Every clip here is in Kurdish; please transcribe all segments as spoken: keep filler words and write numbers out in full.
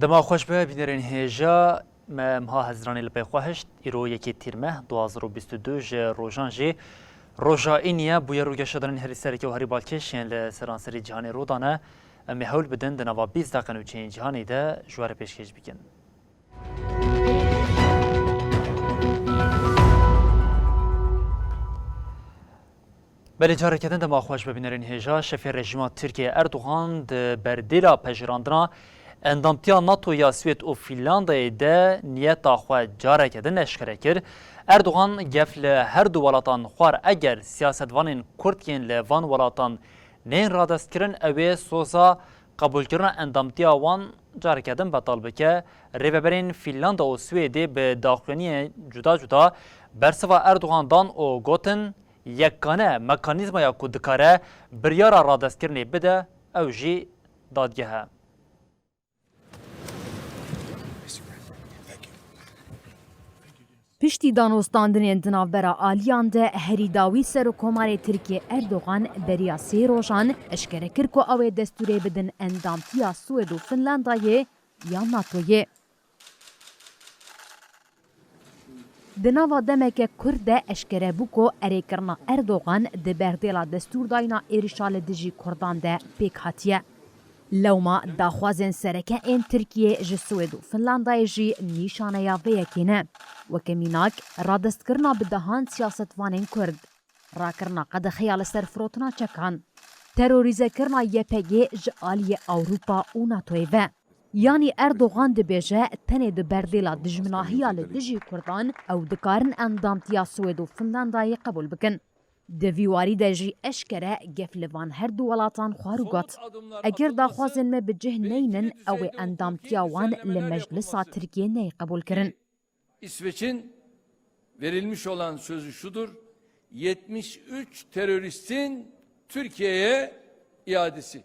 Dema xweş be, bînerên hêja. Me Emha Hezranî li pey xwe hişt. Îro yekê Tîrmeh du hazar û bîst û du ji rojan jî roja înî ye. Bûyer û geşedanên herî sereke û herî balkêş yên li seranserî cîhanê rû dane. Em ê hewl bidin di nava bîst deqe nûçeyên cîhanê de ji we re pêşkêş bikin. Belê, careke din dema xweş be bînerên hêja. Şefê rejîma Tirkiyê Erdogan di berdêla pejirandina endamtiya NATO ya Swêd û Fînlandayê de niyeta xwe careke din eşkere kir. Erdogan gef li her du welatan xwar, eger siyasetvanên Kurd yên li van welatan neyên radestkirin, ew ê soza qebûlkirina endamtiya wan careke din betal bike. Rêveberên Fînlanda û Swêdê bi daxuyaniyên cuda cuda bersiva Erdogan dan û gotin, yekane mekanîzmaya ku dikare biryara radestkirinê bide, ew jî dadgeh e. Piştî danûstandinên di navbera aliyan de herî dawî Serokkomarê Tirkiyê Erdogan beriya sê rojan eşkere kir ku ew ê destûrê bidin endamtiya Swêd û Finlandayê ya NATOyê. Di nava demeke kurt de eşkere bû ku erêkirina Erdogan di berdêla destûrdayîna êrişa li dijî Kurdan de pêk hatiye. Lewma daxwazên sereke ên Tirkiyê ji Swêd û Finlandayê jî nîşaneya vê yekê ne. Weke mînak, radestkirina bi dehan siyasetvanên Kurd, rakirina qedexeya li ser firotina çekan, terorîzekirina Y P G ji aliyê Ewropa û NATOyê ve. Yanî Erdogan dibêje tenê di berdêla dijminahiya li dijî Kurdan ew dikarin endamtiya Swêd û Finlandayê qebûl bikin. Di vî warî de jî eşkere gef li van her du welatan xwar û got, eger daxwazên me bi cih neynin, ew ê endamtiya wan li Meclisa Tirkiyê neyê qebûlkirin. İsveç'in verilmiş olan sözü şudur, yetmiş üç teröristin Türkiye'ye iadesi.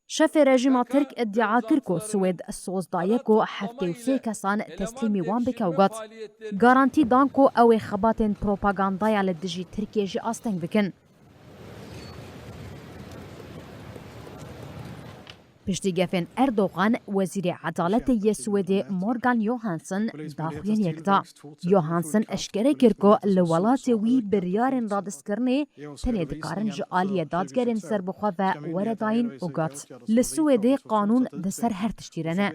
Şefê rejîma Tirk îdia kir ku Swêd soz daye ku heftê û sê kesan teslîmî wan bike û got, garantî dan ku ew ê xebatên propagandaya li dijî Tirkiyê jî asteng bikin. Piştî gefên Erdogan, Wezîrê Edaletê yê Swêdê Morgan Johansson daxuyaniyek da. Johansson eşkere kir ku li welatê wî biryarên radistikirinê tenê dikarin ji aliyê dadgerên serbixwe ve were dayîn û got, li Swêdê qanûn di ser her tiştî re ne.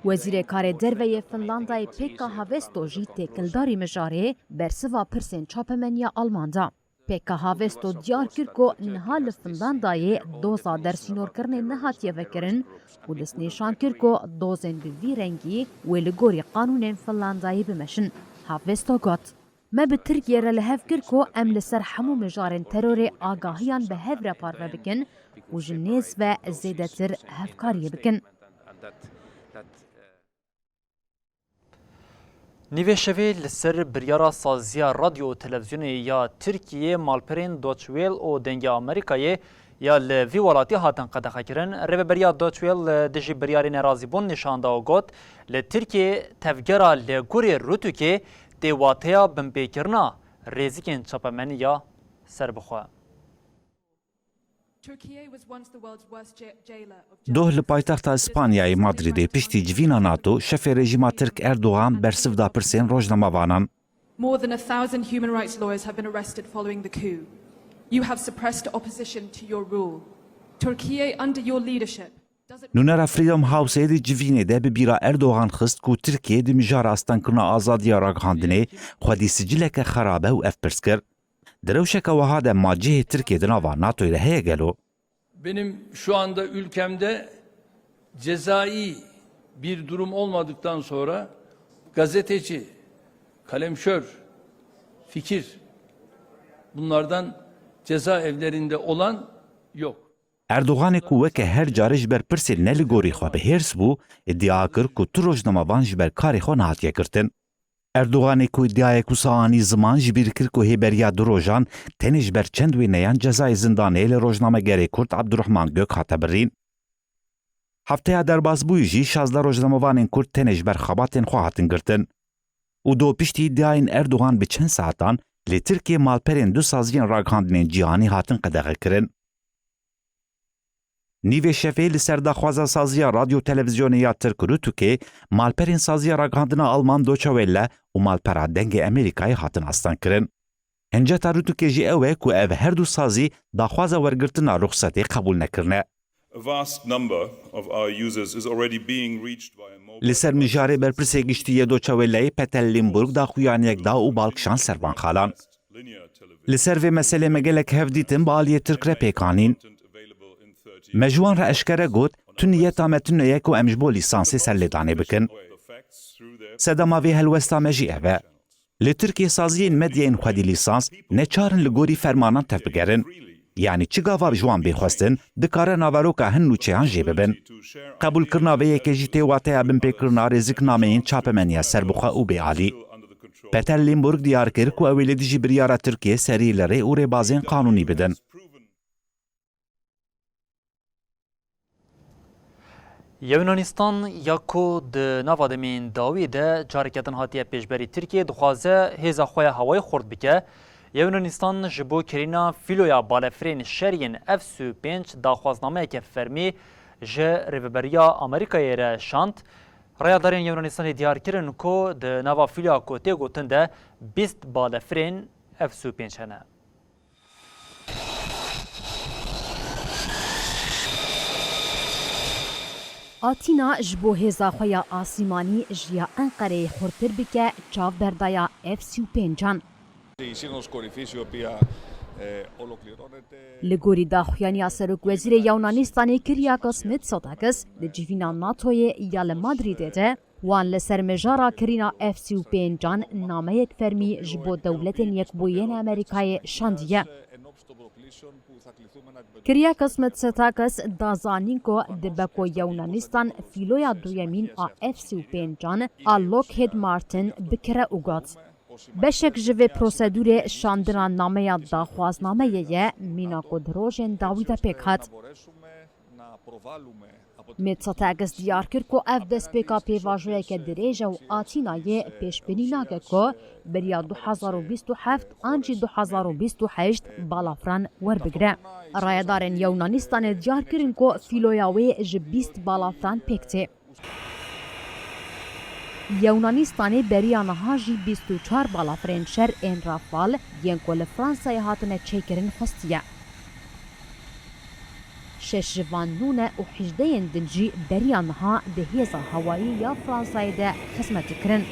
Wezîrê Karê Derve yê Finlandayê Pekka Haavisto jî têkildarî mijarê bersiva pirsên çapemeniya Alman da. Pekka Haavisto diyar kir ku niha li Finlandayê doza dersînorkirinê nehatiye vekirin û destnîşan kir ku dozên bi vî rengî wê li gorî qanûnên Finlandayê bimeşin. Haavisto got, me bi Tirkiyê re li hev kir ku em li ser hemû mijarên terorê agahiyan bi hev re parve bikin û ji nêz ve zêdetir hevkariyê bikin. Nîvê şevê li ser biryara Saziya Radyo û Televîzyonê ya Tirkiyê malperên Deutsche Welle û Dengê Amerîkayê ya li vî welatî hatin qedexekirin. Rêveberiya Deutsche Welle li dijî biryarê nerazîbûn nîşan da û got, li Tirkiyê tevgera li gorî Rûtûkê tê wateya binpêkirina rêzikên çapemenî ya serbixwe. Doh li paytexta Îspanyayê Madrîdê piştî civîna NATO, şefê rejîma Tirk Erdogan bersiv da pirsên rojnamevanan. More than a thousand human rights lawyers have been arrested following the coup. You have suppressed opposition to your rule. Türkiye under your leadership doesn't Nûnera Freedom Houseê di civînê de bi bîra Erdogan xist ku Tirkiye di mijara astengkirina azadiya ragihandinê xwedî sicileke xerab e û ev pirs kir. Di rewşeke wiha de ma cihê Tirkiyê di nava NATOyê de heye gelo? Benim şu anda ülkemde cezai bir durum olmadıktan sonra gazeteci, kalemşör, fikir, bunlardan Cezaevlerinde olan yok. Erdoganê ku weke her carê ji ber pirsên ne li gorî xwe bi hêrs bû, îdia kir ku tu rojnamevan ji ber karê xwe nehatiye girtin. Erdoganê ku îdiayek wisa anî ziman ji bîr kir ku hêberiya du rojan tenê ji ber çend wêneyan cezayê zindanê li rojnamegerê Kurd Abdurrahman Gök hate birîn. Hefteya derbasbûyî jî şazdeh rojnamevanên Kurd tenê ji ber xebatên xwe hatin girtin. Û do piştî îdiayên Erdogan bi çend saetan li Tirkiyê malperên du saziyên ragihandinên cîhanî hatin qedexekirin. Nîvê şevê li ser daxwaza saziya radyo televîzyonê ya Tirk Rûtûkê, malperên saziya ragihandina Alman Deutsche Welle û malpera Dengê Amerîkayê hatin astengkirin. Hinceta Rûtûkê jî ew e ku ev her du sazî daxwaza wergirtina ruxsetê qebûl nekirine. A vast number of our users is already being reached via mobile. Li ser mijarê berpirsê giştî yê Deutsche Welle'yê Peter Limburg daxuyaniyek da û bal kişand ser van xalan. Li ser vê meselê me gelek hev dîtin bi aliyê Tirk re pêk anîn. Me ji wan re eşkere got, tu niyeta me tune ye ku em ji bo lîsansê serlêdanê bikin. Sedema vê helwesta me jî ev e. Li Tirkiyê saziyên medyayên xwedî lîsans neçar in li gorî fermanan tevbigerin. Yanî çi gava ji wan bê xwestin, dikare naveroka hin nûçeyan jê bibin. Qebûlkirina vê yekê jî tê wateya binpêkirina rêziknameyên çapemeniya serbixwe û bêalî. Peter Limburg diyar kir ku ew ê li dijî biryara Tirkiyê serî li rê û rêbazên qanûnî bidin. Yewnanistan ya ku di nava demên dawî de careke din hatiye pêşberî Tirkiyê, dixwaze hêza xwe ya hewayî xurt bike. Yewnanistan ji bo kirîna fîloya balefirên şer yên F sî û pênc daxwaznameyeke fermî ji Rêveberiya Amerîkayê re şand. Rayedarên Yewanistanê diyar kirin ku di nava fîloya ku tê gotin de bîst balefirên F sî û pênc hene. Atîna ji bo hêza xwe ya asîmanî ji ya Enqereyê xurtir bike, çav berdaya F sî û pêncan. Li gorî daxuyaniya Serokwezîrê Yawnanîstanê Kyriakos Mitsotakis di civîna NATOyê ya li Madrîdê de, wan li ser mijara kirîna F sî û pêncan nameyek fermî ji bo Dewletên Yekbûyî yên Amerîkayê şandiye. Kyriakos Mitsotakis da zanîn ku dibe ku Yawnanîstan fîloya duyemîn a F sî û pêncan a Lockheed Martin bikire û got, beşek ji vê prosedûrê şandina nameya daxwaznameyê ye, mîna ku di rojên dawî de pêk hat. Mitsotakis diyar kir ku ev destpêka pêvajoyeke dirêj e û Atînayê pêşbînî nake ku beriya du hezar û bîst û heft an jî du hezar û bîst û heşt balafran werbigire. Rayedarên Yewnanîstanê diyar kirin ku fîloya wê ji bîst balafran pêk tê. Yewnanîstanê beriya niha jî bîst û çar balafirên şer ên Rafal yên ku li Fransayê hatine çêkirin xwestiye. Şeş ji van nû ne û hejdehên din jî beriya niha di hêza hewayî ya Fransayê de xizmet dikirin.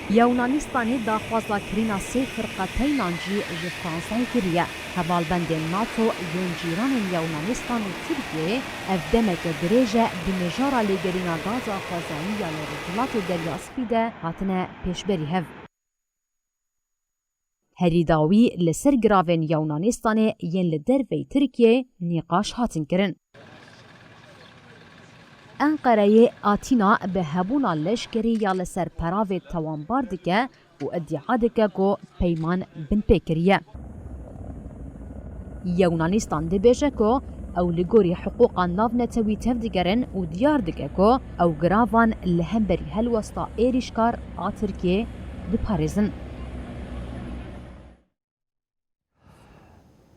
Yewnanîstanê daxwaza kirîna sê firqeteynan jî ji Fransayê kiriye. Hevalbendên NATO yên cîranên Yewnanîstan û Tirkiyeyê ev demeke dirêj e di mijara lêgerîna gaza xwezayî ya li Rojhilatê Derya Spî de hatine pêşberî hev. Herî dawî li ser giravên Yewnanîstanê yên li derveyî Tirkiyeyê nîqaş hatin kirin. Enqereyê Atîna bi hebûna leşkerî ya li ser peravê tawanbar dike û îdia dike ku peyman binpê kiriye. Yewnanîstan dibêje ku ew li gorî hiqûqa navnetewî tevdigerin û diyar dike ku ew giravan li hemberî helwesta êrîşkar a Tirkiyê diparêzin.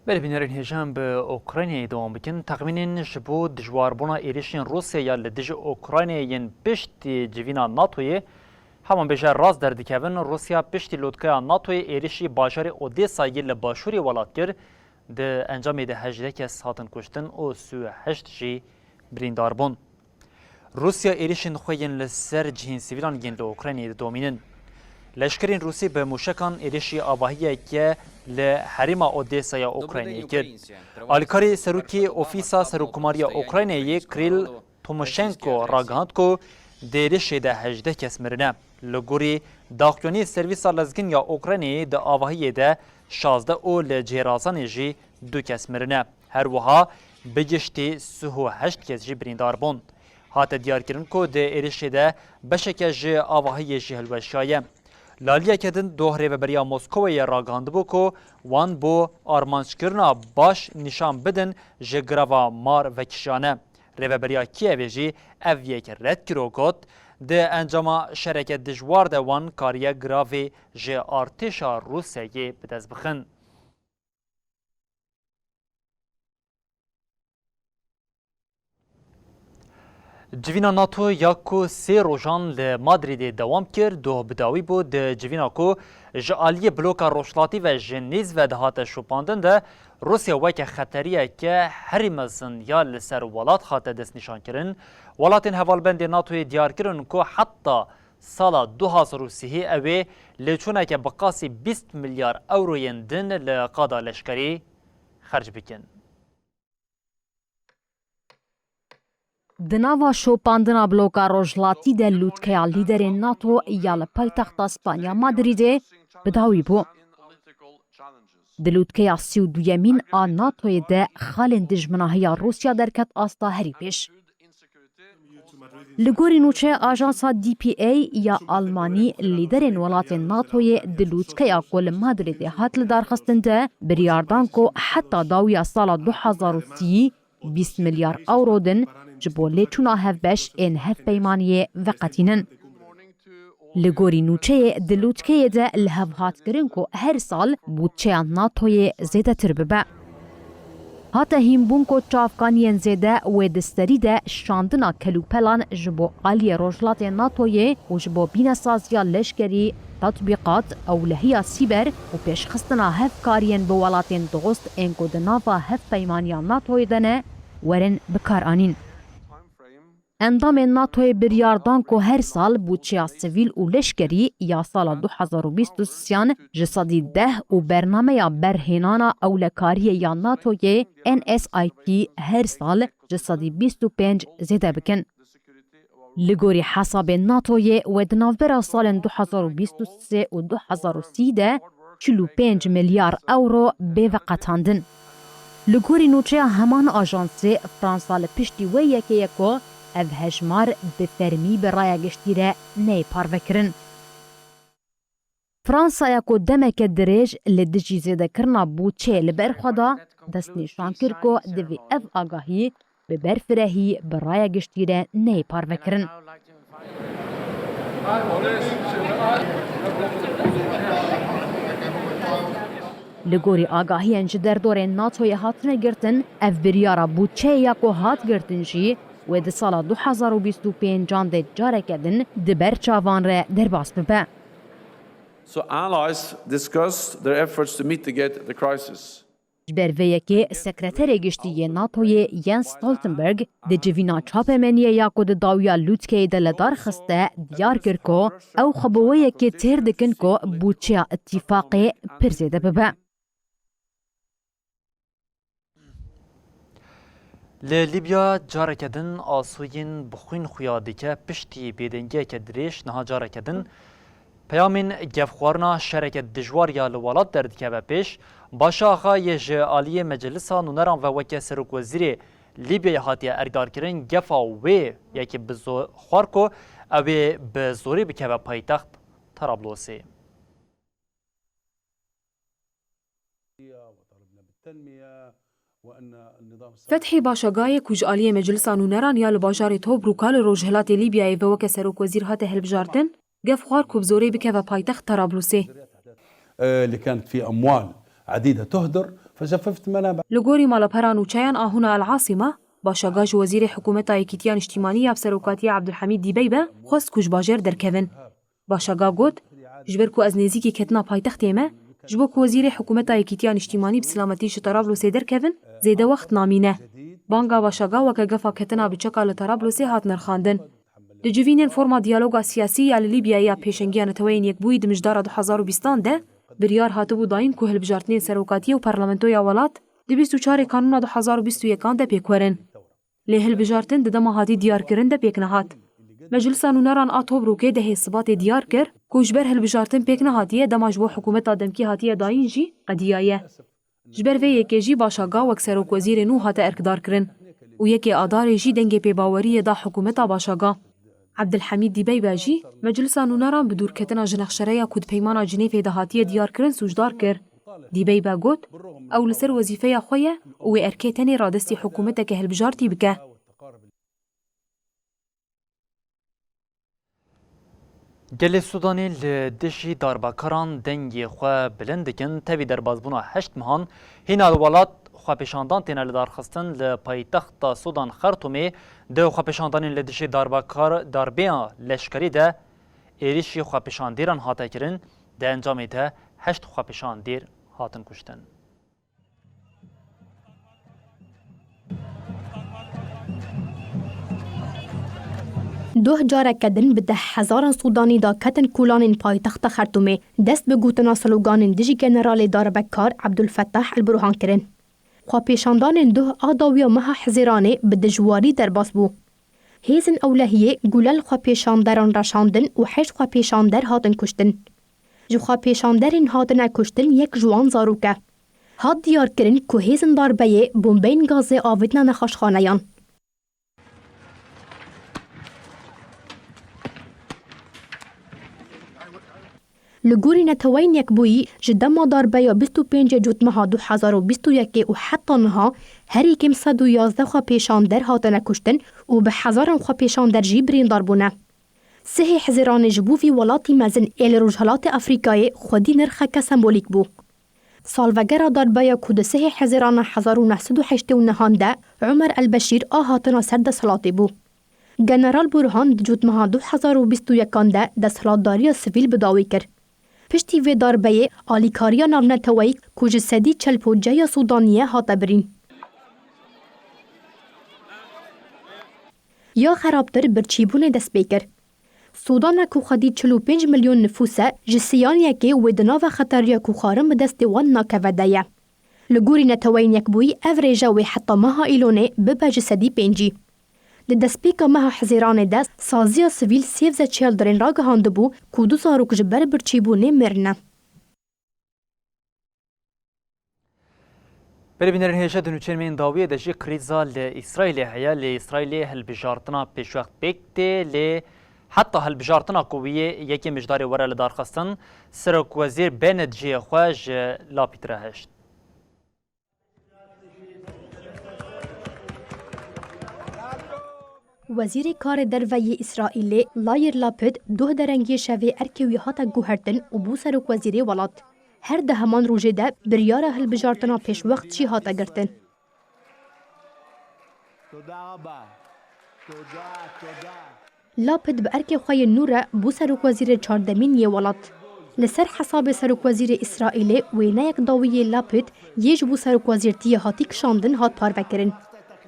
Belê bînerên hêja em bi Ukraynayê dewam bikin. Texmînên ji bo dijwarbûna êrişên Rûsya ya li dijî Ukraynayê yên piştî civîna NATOyê heman bêje rast derdikevin. Rûsya piştî lotkaya NATOyê êrişî bajarê Odesayê li başûrê welat kir. Di encamê de hejdeh kes hatin kuştin û sî û heşt jî birîndar bûn. Rûsya êrişên xwe yên li ser cihên sivîlan yên li Ukraynayê didomînin. Leşkerên Rûsî bi mûşekan êrişî avahiyeke li herêma Odesa ya Ukraynayê kir. Alîkarê serokê Ofîsa Serokkomariya Ukraynayê Kirill Tymoshenko ragihand ku di êrişê de hejdeh kes mirine. Li gorî Daxuyaniyê Servîsa Lezgin ya Ukraynayê di avahiyê de şazdeh û li cihêrazanê jî du kes mirine. Her wiha bi giştî sih û heşt kes jî birîndar bûn. Hate diyarkirin ku di êrişê de beşeke ji avahiyê jî hilweşiyaye. Laliyeke din doh rêveberiya Moskowayê ragihandibû ku wan bo armanckirina baş nîşan bidin ji girava mar vekişiyane. Rêveberiya Kîevê jî ev yek red kir û got, di encama şereke dijwar de wan kariye giravê ji artêşa Rûsyayê bi dest bixin. Civîna NATO ya ku sê rojan li Madrîdê dewam kir, doh bi dawî bû. Di civîna ku ji aliyê bloka rojhilatî ve ji nêz ve dihate şopandin de, Rûsya weke xeteriyeke herî mezin ya li ser welat hate destnîşankirin. Welatên hevalbendê NATOyê diyar kirin ku heta sala du hazar û sî ew ê lêçûneke bi qasî bîst milyar ewroyên din li qada leşkerî xerc bikin. Di nava şopandina bloka rojhilatî de lûtkeya lîderên NATO ya li paytexta Spanya Madrîdê bi dawî bû. Di lûtkeya sî û duyemîn a NATOyê de xalên dijminahiya Rûsya derket asta herî pêş. Li gorî nûçeya ajansa D P A ya Almanî, lîderên welatên NATOyê di lûtkeya ku li Madrîdê hat lidarxistin de biryar dan ku heta dawiya sala du hazar û sî bîst milyar ewro din ji bo lêçûna hevbeş ên hevpeymaniyê veqetînin. Li gorî nûçeyê, di lûtkeyê de li hev hat kirin ku her sal bûdçeya NATOyê zêdetir bibe. Hate hînbûn ku çavkaniyên zêde wê di serî de şandina kelûpelan ji bo aliyê rojhilatê NATOyê û ji bo bînesaziya leşkerî, tetbîqat, ewlehiya sîber û pêşxistina hevkariyên bi welatên dost ên ku di nava hevpeymaniya NATOyê de ne, werin bikaranîn. Endamên NATOyê biryar dan ku her sal bûdçeya sivîl û leşkerî ya sala du hazar û bîst û sêyan ji sedî deh û bernameya berhênana ewlekariyê ya NATOyê, N S I T, her sal ji sedî bîst û pênc zêde bikin. Li gorî hesabên NATOyê, wê di navbera salên du hazar û bîst û sê û du hazar û sî de çil û pênc milyar ewro bê veqetandin. Li gorî nûçeya heman ajansê, Fransa li piştî wê yekê ye ku ev hejmar bi fermî bi raya giştî re neyê parvekirin. Fransaya ku demeke dirêj li dijî zêdekirina bûdçeyê li ber xwe da, destnîşan kir ku divê ev agahî bi berfirehî bi raya giştî re neyê parvekirin. Li gorî agahiyên ji derdorên NATOyê hatine girtin, ev biryara bûdçeyê ya ku hat girtin jî wê di sala du hazar û bîst û pêncan de careke din di ber çavan re derbas bibe. So allies discussed their efforts to mitigate the crisis. Ji ber vê yekê Sekreterê Giştî yê NATOyê Jens Stoltenberg di civîna çapemeniyê ya ku di dawiya lûtkeyê de li dar xiste, diyar kir ku ew xwe bi wê yekê têr dikin ku bûdçeya îtîfaqê pir zêde bibe. Li Lîbya careke din asûyîn bi xwîn xuya dike. Piştî bêdengiyeke dirêj niha careke din peyamên gefxwarina şereke dijwar ya li welat derdikeve pêş. Başa Axa yê ji aliyê Meclisa Nûneran ve weke serokwezîrê Lîbyayê hatiye erkdarkirin, gefa wê yekê bi zo-, xwar ku ew ê bi zorê bikeve paytext Terablosê. Fethî Başagayê ku ji aliyê Meclisa Nûneran ya li bajarê Tobrûka li rojhilatê Lîbyayê ve weke serokwezîr hate hilbijartin, gef xwar ku bi zorê bikeve paytext Tarablusê. اللي كانت في أموال عديدة تهدر، فجففت منابع. Li gorî malpera nûçeyan a Hûna El Asîma, Başaga ji Wezîrê Hikûmeta Yekîtiya Niştîmanî ya bi serokatiya Ebdulhemîd Dîbeybe xwest ku ji bajêr derkevin. Başaga got, ji ber ku ez nêzîkî ketina paytextê me, ji bo ku Wezîrê Hikûmeta Yekîtiya Niştîmanî bi silametî ji Tarablosê derkevin, zêde wext namîne. Banga Başaga weke gefa ketina bi çeka li Tarablosê hat nirxandin. Di civînên forma diyaloga siyasî ya li Lîbyayê ya Pêşengiya Neteweyên Yekbûyî di mijdara du hazar û bîstan de biryar hatibû dayîn ku hilbijartinên serokatiyê û parlamentoya welat di bîst û çarê Kanûna du hazar û bîst û yekan de pêk werin. Lê hilbijartin di dema hatî diyarkirin de pêk nehat. Meclisa Nûneran a Tobrûkê dehê Sibatê diyar kir ku ji ber hilbijartin pêk nehatiye, dema ji bo hikûmeta demkî hatiye dayîn jî qediyaye. Ji ber vê yekê jî Başaga wek serokwezîrê nû hate erkdarkirin û yekê Adarê jî dengê pêbaweriyê da hikûmeta Başaga. Ebdilhemîd Dîbeybe jî Meclisa Nûneran bi dûrketina ji nexşereya ku di Peymana Cinêfê de hatiye diyarkirin sûcdar kir. Dîbeybe got, ew li ser wezîfeya xwe ye û wê erkê tenê radestî hikûmeteke hilbijartî bike. Gelê Sûdanê li dijî darbekaran dengê xwe bilind dikin. Tevî derbazbûna heşt mehan hîna li welat xwepêşandan têne lidarxistin. Li paytexta Sûdan Xertûmê di xwepêşandanên li dijî darbekar darbeya leşkerî de êrişî xwepêşandêran hate kirin. Di encamê de heşt xwepêşandêr hatin kuştin. Duh careke din bi deh hezaran Sûdanî da ketin kolanên paytexta Xertûmê, dest bi gotina sloganên dijî generalê darbekar Ebdulfetah El Burhan kirin. Xwepêşandanên duh a dawiya meha Hizêranê bi dijwarî derbas bû. Hêzên ewlehiyê gule li xwepêşanderan reşandin û heşt xwepêşander hatin kuştin. Ji xwepêşanderên hatine kuştin yek ji wan zarok e. Hat diyarkirin ku hêzên darbeyê bombeyên gazê avêtine nexweşxaneyan. Li gorî Neteweyên Yekbûyî, ji dema darbeya bîst û pêncê Cotmeha du hezar û bîst û yekê û heta niha herî kêm sed û yazdeh xwepêşander hatine kuştin û bi hezaran xwepêşander jî birîndar bûne. Sihê Hizêranê ji bo vî welatî mezin ê li Rojhelatê Afrîkayê xwedî nirxeke sembolîk bû. Salvegera darbeya ku di sihê Hizêrana hezar û neh sed û heştê û nehan de Omer El Beşîr a hatina ser desthilatê bû. General Burhan di Cotmeha du hezar û bîst û yekan de desthilatdariya sivîl bi dawî kir. Piştî vê darbeyê alîkariya navneteweyî ku ji sedî çel poçeya Sûdanî ye hate birîn. Ya xerabtir birçîbûnê dest pê kir. Sûdana ku xwedî çil û pênc milyon nifûs e, ji siyan yekê wê di nava xeteriya ku xwarin bi destê wan nakeve de ye. Li gorî Neteweyên Yekbûyî ev rêje wê heta meha Îlonê bibe ji sedî pêncî. Di destpêka meha Hizêranê de saziya sivîl Save the Children ragihandibû ku du zarok ji ber birçîbûnê mirine. Belê bînerên hêja, di nûçeyên me yên dawiyê de jî krîza li Îsraîlê heye. Li Îsraîlê hilbijartina pêşwext pêk tê, lê heta hilbijartina ku wî yê yekê Mijdarê were lidarxistin, Serokwezîr Bennett cihê xwe ji Lapîd re hişt. Wezîrê Karê Derve yê Îsraîlê Yair Lapid doh derengiyê şevê erkê wî hate guhertin û bû serokwezîrê welat. Her di heman rojê de biryara hilbijartina pêşwext jî hate girtin. Lapid bi erkê xwe yên nû re bû serokwezîrê çardemîn yê welat. Li ser hesabê serokwezîrê Îsraîlê wêneyek dawî yê Lapid yê ji bo serokwezîrtiyê hatî kişandin hat parvekirin.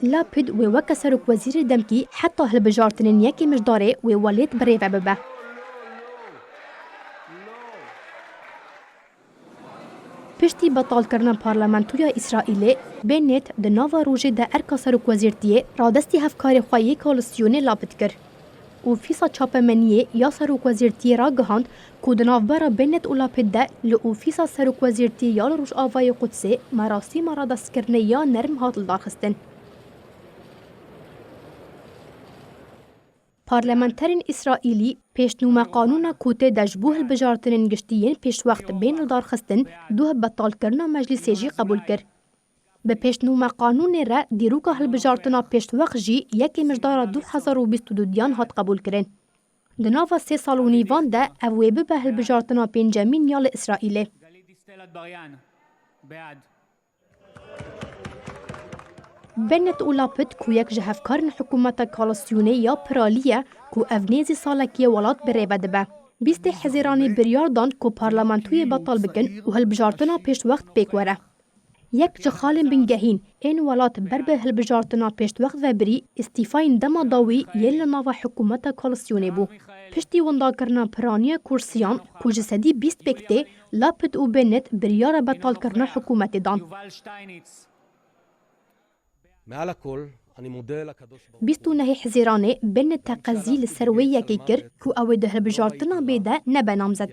Lapid wê weke serokwezîrê demkî heta hilbijartinên yekê Mijdarê wê welêt birêve bibe. Piştî betalkirina parlamentoya Îsraîlê, Bennett di nava rojê de erka serokwezîrtiyê radestî hevkarê xwe yê koalîsyonê Lapid kir. Ofîsa çapemeniyê ya serokwezîrtiyê ragihand ku di navbera Bennett û Lapid de li Ofîsa Serokwezîrtiyê ya li Rojavayê Qudsê merasîma radestkirinê ya nerm hat lidarxistin. Parlamenterên Îsraîlî pêşnûmeqanûna ku tê de ji bo hilbijartinên giştî yên pêşwext bên lidarxistin, doh betalkirina meclîsê jî qebûl kir. Bi pêşnûmeqanûnê re dîroka hilbijartina pêşwext jî yekê Mijdara du hezar û bîst û duyan hat qebûlkirin. Di nava sê sal û nîvan de ev wê bibe hilbijartina pêncemîn ya li Îsraîlê. Bennett û Lapid ku yek ji hevkarên hikûmeta koalîsyonê ya piralî ye ku ev nêzî salekî ye welat birêve dibe. Bîstê Hezîranê biryar dan ku parlamentoyê betal bikin û hilbijartina pêşwext pêk were. Yek ji xalên bingehîn ên welat ber bi hilbijartina pêşwext ve birî, îstîfayên dema dawî yên li nava hikûmeta koalîsyonê bû. Piştî windakirina piraniya kursiyan ku ji sedî bîst pêk tê, Lapid û Bennett biryara betalkirina hikûmetê dan. מעל הכל, Bîst û nehê Hizîranê bin teqezî li ser wê yekê kir ku ew ê di hilbijartina bê de nebe namzet.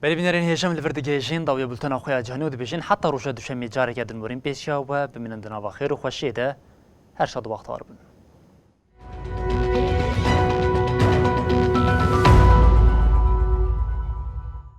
Belê bînerên hêja, em li vir digihêjin dawiya bultena xwe ya cîhanê û dibêjin heta roja duşemê careke din werîn pêşiya we, bimînin di nava xêr û xweşiyê de, her şad û baxtewar bin.